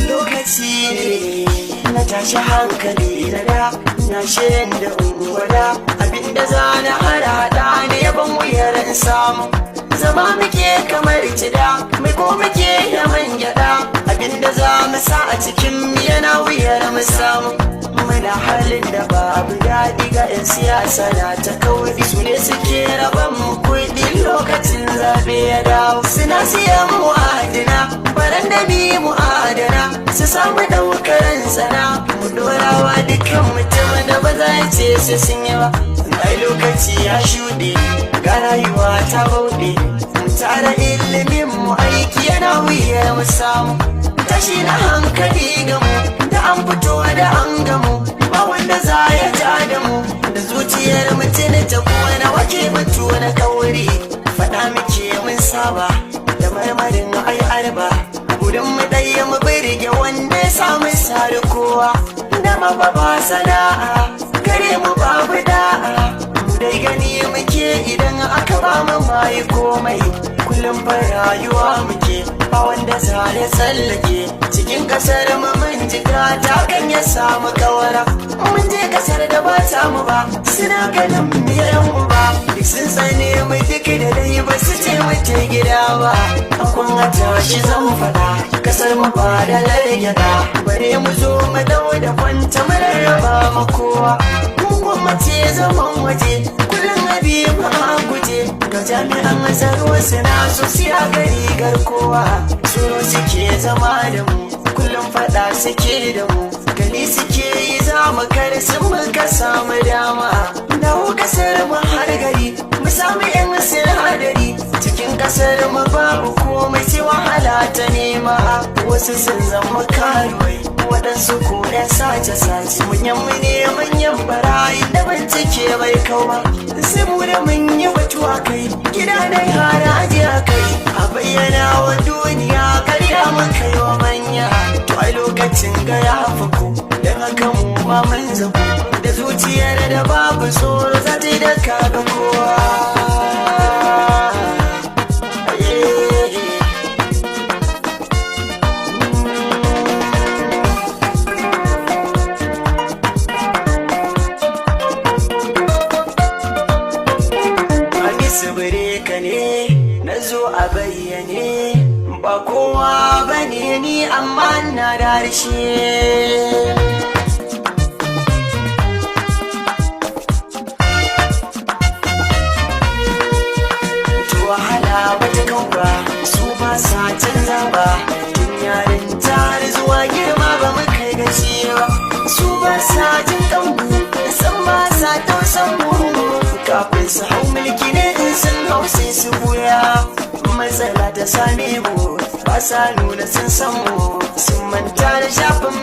Lokaci ne na tashi hankali na da na shirin da unguwada abinda za na harhaɗa ne yaban wuyar in samu. Zama muke kamar cida, mai ko muke da man gyaɗa, abinda za mu sa a cikin mu yana wuyar mu samu. Muna halin da babu daɗi, ga 'yan siyasa na ta kauri, su ne suke raban mu kuɗi lokacin zaɓe ya dawo. Suna siyan mu adana, baran da mi mu adana, su samu ɗaukar tsana, mu ɗorawa dukkan mutum da ba za ya ce su sun yi ba. Ai lokaci ya shuɗe, ga rayuwa ta bauɗe, mu tara ilimin mu, aiki yana wuyar mu samu. Tashi na hankali gamu da an fito da an gamu, ba wanda za ya ja da mu, da zuciyar mutum ta kona wake mutu na kauri. Faɗa muke mun saba da marmarin ai arba, gudun mu ɗaya mu birge wanda ya samu sari kowa da mababa sana'a gare mu babu da'a. Mu dai gani muke idan aka ba mu mai komai, kullum fa rayuwa muke ba wanda za ya tsallake. Cikin kasar mu mun jiga ta kan ya samu kawara, mun je kasar da ba ta mu ba, suna ganin mu yan uba, duk sun tsane mu, duk da dai ba su ce mu je gida ba. Akun a tashi zan faɗa, kasar mu ba da largyada, bare mu zo mu dau da kwanta mu rarraba ma kowa. Mun gwammace zaman waje, kullum abi mu a guje, ga jami'an tsaro suna so siya gari garkowa. Tsoro suke zama da mu, kullum fada suke da mu, gani suke yi za mu kar sun muka samu dama. Dawo kasar mu har gari mu samu yan sinadari, cikin kasar mu babu komai sai wahala ta nema. Wasu sun zama karuwai, waɗansu ko ɗan sace-sace, manyan mu ne manyan barayi da bincike bai kawa. Sai mu da mun yi batuwa kai gida da haraji a kai, a bayyana wa duniya karya mun kai wa manya. To ai lokacin ga ya faku, don haka mu ma mun zaku da zuciyar da babu tsoro, za ta yi da kaga kowa. Yeah. Hamisu ka ne na zo a bayyane, ba kowa ba ne ni amma na da harshe. To wahala bata kau ba, su ba sa canza ba, tun yarin har zuwa girma ba mu kai gaci ba. Su ba sa jin kanmu, san ba sa tausan mu, kafin su hau mulki ne in sun hau sai su buya. Matsala ta same mu, ba sa nuna sun san mu, sun manta da shafin